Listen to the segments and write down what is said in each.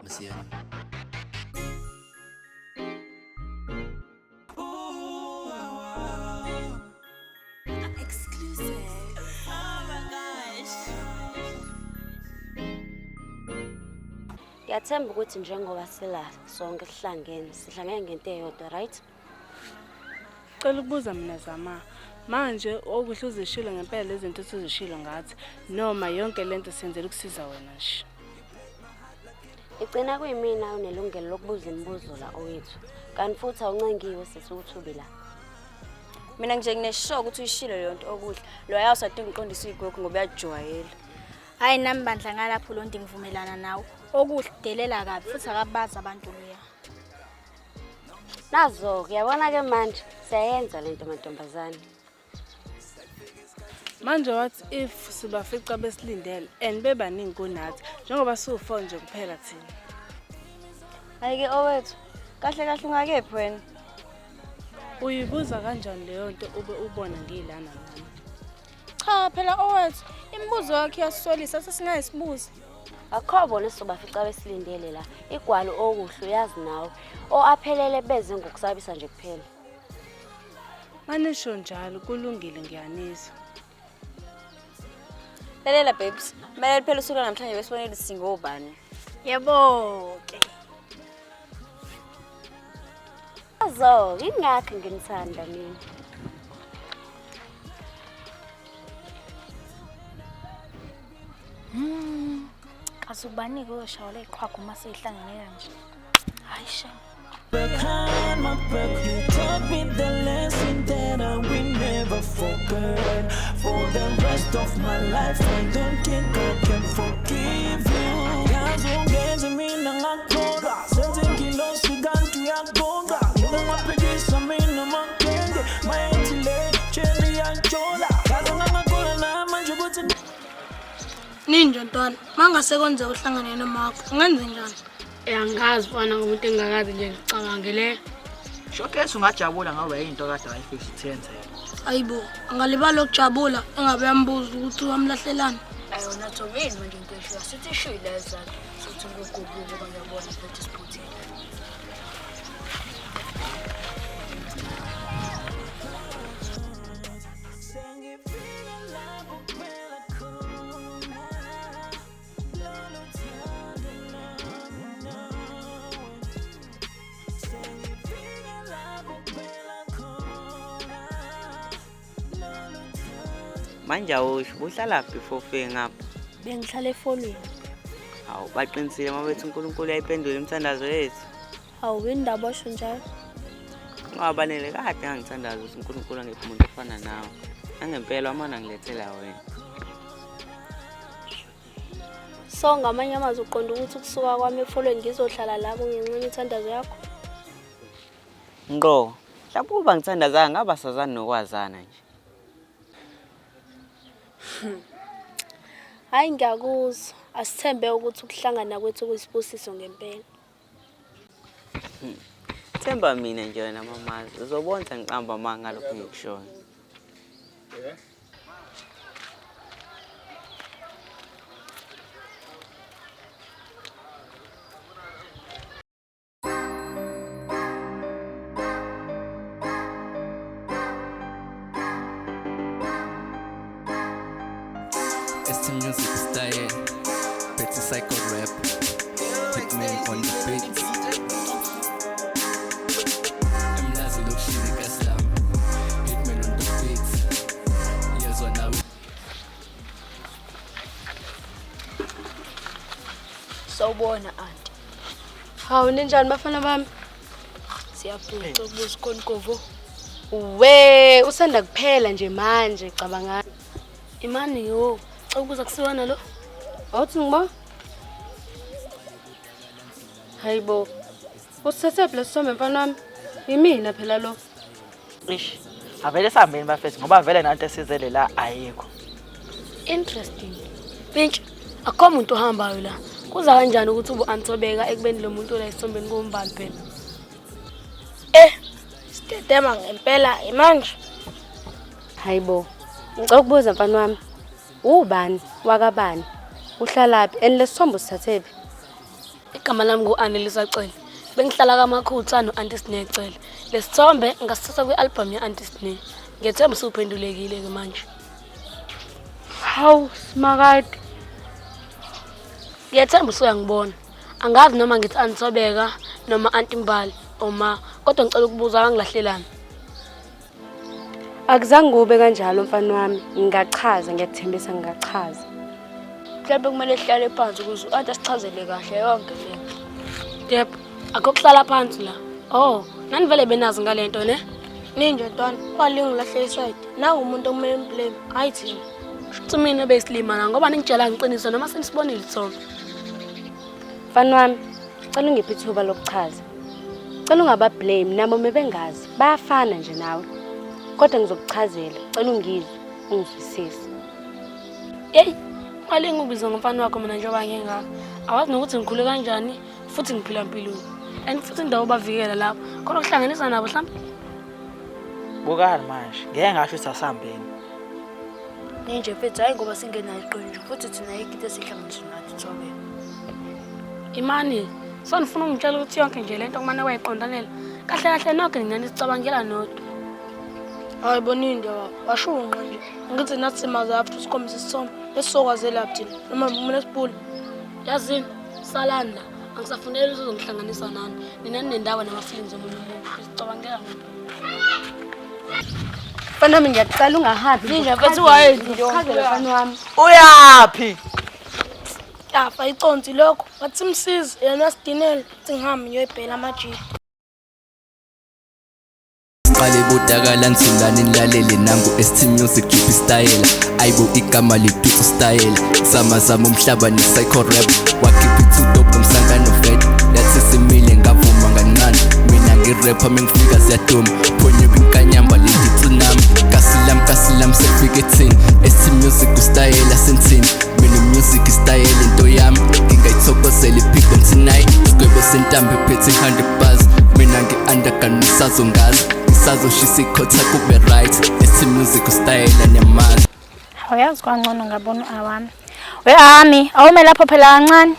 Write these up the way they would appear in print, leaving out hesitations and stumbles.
Monsieur. Exclusive. Oh my gosh. Ngiyathemba ukuthi njengoba sila sonke sihlangene, sihlangene ngento eyodwa, right? Cela ukubuza mina Zama. Manje okuhle uzishilo ngempela lezi zinto osuzishilo ngathi noma yonke lento siyenzela ukusiza wena nje. Igcina kuyimina onelungelo lokubuza imibuzo la owethu. Kanti futhi awuncengiwe sisi ukuthi ube la. Mina nje ngineshock ukuthi uyishilo leyo nto okuhle. Lo ayawusadinga uqondisa iy'gwegwe ngoba uyajwayela. Hhayi nami bandla ngalapho Londi ngivumelana nawe. Okuhle udelela kabi futhi akabazi abantu loya. Nazo-ke yabona-ke manje siyayenza lento mantombazane. Manje what if sibafica besilindele and bebaningi kunathi njengoba siwu-four nje kuphela thina. Hhayi-ke owethu, kahle kahle ungakephi wena? Uyibuza kanjani leyo nto ube ubona ngilana nami? Cha phela owethu imibuzo yakhe iyasolisa sesingayisibuza. Akukho bona esizobafica besilindele la. Igwalo okuhle uyazi nawe. O aphelele beze ngokusabisa nje kuphela. Manisho njalo kulungile ngiyanizwa. Lalela babes, kumele phela usuku namhlanje besibonele singobani. Yebo-ke. Nazo, ingakho nginithanda mina. Kaze ubanike uyoshawa leqhwaga uma seyihlangene kanje. Hayi shame. Behind my back, you taught me the lesson that I will never forget. For the rest of my life, I don't think I can forgive you. Yazi ungenze mina ngakholwa, senze ingilosi kanti uyagonga. Ungaphikisa mina makende, mayethi le tsheni iyajola. Yazi ngangakholwa namanje ukuthi Ninje ntwana, mangase kwenzeka uhlangane nomakho, ungenze njani? Angazi mfana ngomuntu engingakaze nje ngicabangele. Showcase ungajabula ngoba yinto kade wayifisa ukuthi yenzeke. Ayibo, angalibali ukujabula engabe yambuza ukuthi wamlahlelani. Ayona Thobeni manje into eshiya sithi ishile ezakhe. Sothi ngogubuko ngiyabona futhi siphuthile. Sengifika lapho kuphela khona lolu thando lami nawe. Sengifika lapho kuphela khona lolu thando. Manje awusho ubuhlalaphi before ufike ngapha? Bengihlala efolweni. Hawu baqinisile uma bethi uNkulunkulu uyayiphendula imithandazo yethu. Hawu indaba osho njalo. Ungabanele kade ngangithandaza ukuthi uNkulunkulu angiphe umuntu ofana nawe. Nangempela wamane angilethela wena. So ngamanye amazwi uqonda ukuthi ukusuka kwami efolweni ngizohlala la kungenxa yemithandazo yakho? Ngqo, mhlawumbe ukuba ngithandazanga ngaba sazani nokwazana nje. Hayi ngiyakuzwa. Asithembe ukuthi ukuhlangana kwethu kuyisibusiso ngempela. Themba mina nje wena mamazi, uzobona ukuthi angiqamba amanga ngalokhu engikushoyo. ST Music style, Betty Psycho rap, Hitman on the beat. Emlazi lokishini kaslam, Hitman on the beat. Yezwa nawe. Sawubona aunty. Hawu ninjani bafana bami? Siyaphila ukubuza khona Kovo. We, usanda kuphela nje manje cabanga. Imani yo, cela ukubuza kusiwana lo? Awuthi ngibo? Hayibo. Usithathephi lesithombe mfana wami? Yimina phela lo. Ish. Avele sihambeni bafethu ngoba vele nanto esizele la ayikho. Interesting. Pinch, akukho muntu ohambayo la. Kuza kanjani ukuthi ube anthobeka ekubeni lo muntu la esithombeni kuwumbali phela? Eh, sidedema ngempela imanje. Hayibo. Ngicela ukubuza mfana wami. Ubani wakabani? Uhlalaphi? And lesithombe usithathephi? Igama lami ngu-Anelisa Cele. Bengihlala kaMakhutha no-Aunty Sne Cele. Lesithombe ngasithatha kwi-album ye-Aunty Sne. Ngiyethemba usuphendulekile-ke manje. Hawu, Simakade. Ngiyethemba usuyangibona. Angazi noma ngithi Anthobeka noma Aunty Mbali oma kodwa ngicela ukubuza wangilahlelani. Akuzange kube kanjalo mfana wami. Ngingachaza, ngiyakuthembisa ngingachaza. Mhlawumbe kumele sihlale phansi ukuze u-anti asichazele kahle yonke le nto. Yebo, akho kuhlala phansi la. Oh, nani vele benazi ngalento ne? Ninje ntwana, walinga ulahle isayidi. Nangu umuntu okumele niblame, hayi thina. Shuthi mina besilima la ngoba ningitshela ngiqiniso noma senisibonile isithombe. Mfana wami, cela ungiphe ithuba lokuchaza. Cela ungaba blame nabo mebengazi, bayafana nje nawe. Kodwa ngizokuchazela, cela ungizwe, ungizwisise. Yeyi, walinga ubiza ngomfana wakho mina njengoba ngingaka. Awazi nokuthi ngikhule kanjani futhi ngiphila mpilweni. And futhi indawo obavikela lapho. Khona ukuhlanganisa nabo mhlawumbe. Bukani manje, ngeke ngasho ukuthi asihambeni. Ninje mfethu, hhayi ngoba singenayo iqiniso futhi thina ayikho into esihlanganisa nathi Thobeka. Imani, so nifuna ungitshela ukuthi yonke nje lento kumane wayiqondanela. Kahle kahle nonke nina nisicabangela nodwa. Hayi boninde baba, washunqa nje. Ngithi nathi simaze after usikhombisa isithombe esizokwazelaphi thina noma kumele sibule. Yazini, salani la. Angisafuneli ukuthi uzongihlanganisa nani. Nina ninendawo nama-feelings omunye umuntu. Nisicabangela nodwa. Mfana wami ngiyakucela ungahambi. Ninje mfethu wayenzi Ngizokuchazela mfana wami. Uyaphi? Yafa iconsi lokho, wathi msizi yena sidinele, thi ngihambe ngiyoyibhela amajita. Qale budakala nthulani nilalele nangu ST Music drip style ayibo igama lidutsu style zama zama umhlaba ne psycho rap wakhipha ithuto ngomsangano vet yathi simile ngavuma kancane mina ngirapper mengifika siyaduma phonyuka inkanyamba leli tsunami kasilam kasilam sefike thini ST Music ustayela senthini mina music style into yami ngingayithokozela iphikon tonight sigwebo sentambo ephethe 100 bars mina ngi-undergun ngisazongazi ngisazoshisa ikhotha kube right ethi music ustayela niyamazi. Awuyazi kwangcono ngabona u-Awami. We Ami, awume lapho phela kancane.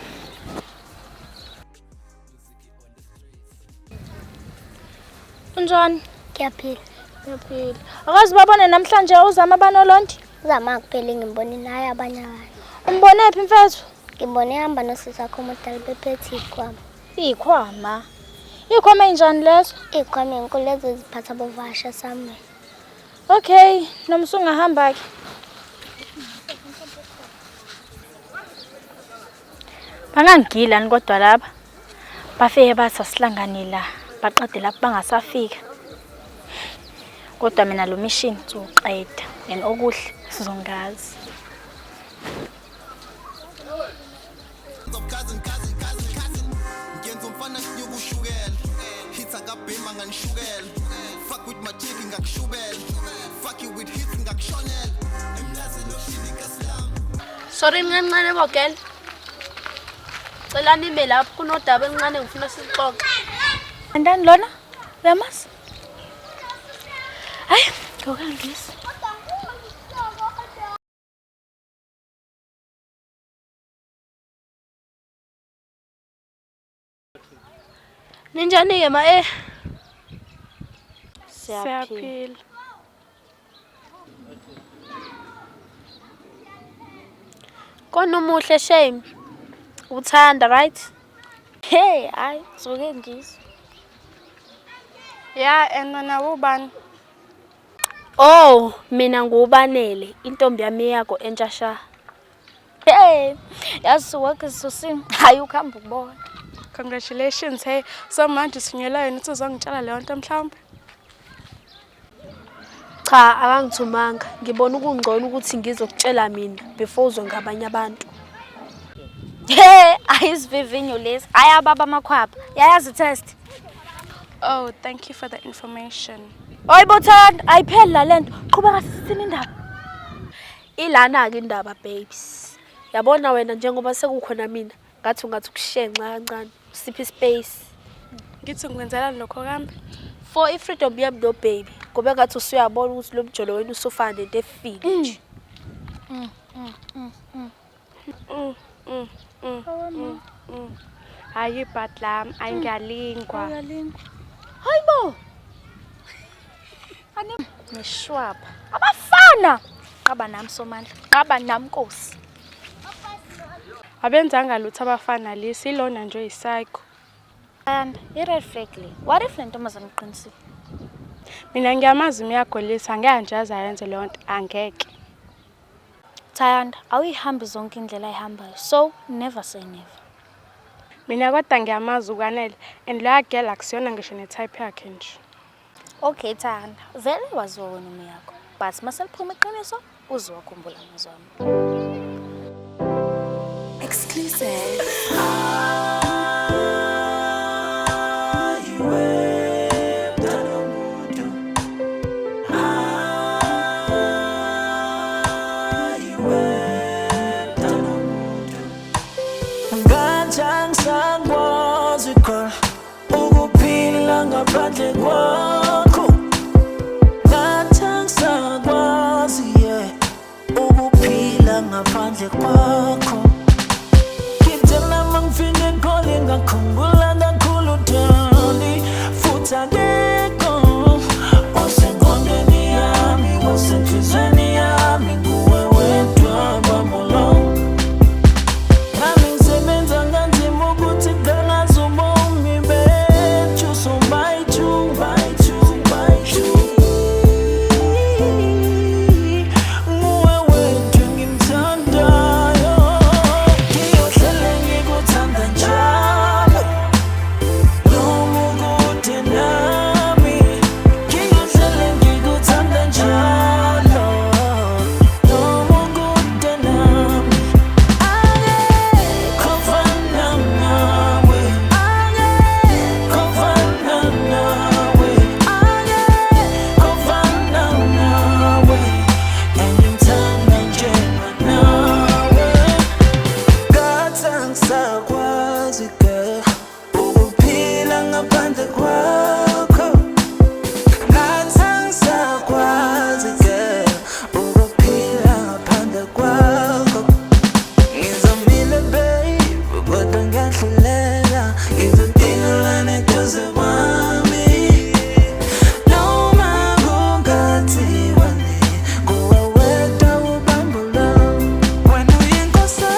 Unjani? Ngiyaphila. Ngiyaphila. Akazi babone namhlanje uzama abanolondi? Uzama kuphela ngimbone naye abanye abantu. Umbone phi mfethu? Ngimbone ehamba nosisi wakho omdala bephethe iy'khwama. Iy'khwama? Iy'khwama ey'njani lezo? Iy'khwama ey'nkulu lezo eziphatha abovasha somewhere. Okay, noma usungahamba-ke. Bangangigilani kodwa laba. Bafike bathi asihlangane la, baqede lapho bangasafika. Kodwa mina lo mission ngizowuqeda and okuhle sizongazi. Ngenza umfana kunyuka ushukela hits akabhema nganishukela fuck with my chick ngakushubela fuck you with hits ngakushonela emlazi loshini kaslam. Sorry ncancane bogel. Cela nime lapho kunodaba elincane ngifuna sixoxe. Andani lona? Uyamazi? Hayi, ngokangisi. Ninjani-ke ma eh? Siyaphila. Kona umuhle shame. Uthanda right? Hey, hayi, suke ngizwe. Ya, and wena ubani? Oh, mina ngubanele, intombi yami yakho entsha sha. Hey, yazi work is so soon. Hayi ukuhamba ukubona. Congratulations, hey. So manje uthunyelwa yena ukuthi uzongitshela leyo nto mhlawumbe? Cha, akangithumanga. Ngibona ukungcono ukuthi ngizokutshela mina before uzwe ngabanye abantu. Hey, ayisivivinyo lesi. Ayababa amakhwapha. Yayazi test. Oh, thank you for the information. Oyi bothanda, ayipheli la lento. Qhubeka sisithini indaba. Ilana-ke indaba babes. Yabona wena njengoba sekukhona mina, ngathi ungathi ukushenxa kancane, usiphe ispace. Ngithi ngikwenzelani lokho kambe? For i-freedom yami no baby, ngoba engathi usuyabona ukuthi lo mjolo wenu usufana nento efile nje. Hayi ibhadi lami, ayi ngiyalingwa. Uyalingwa. Hayibo. Ani neshwapha. Abafana. Qaba nami Somandla. Qaba nami Nkosi. Abenzanga lutho abafana lesi ilona nje oyisayikho. Ayanda, i-red flag le. What if le ntombazane iqinisile? Mina ngiyamazi umyagolisa, angeke nje aze ayenze leyo nto, angeke. Thayanda, awuyihambi zonke indlela ayihambayo. So, never say never. Mina kodwa ngiyamazi uKwanele and leya girl akusiyona ngisho ne-type yakhe nje. Okay, Thayanda, vele waziwa wena umyakho. But maseliphuma iqiniso, uzowakhumbula amazwi ami. Exclusive. Ngathi angisakwazi girl ukuphila ngaphandle kwakho. Ngathi angisakwazi, yeah, ukuphila ngaphandle kwakho.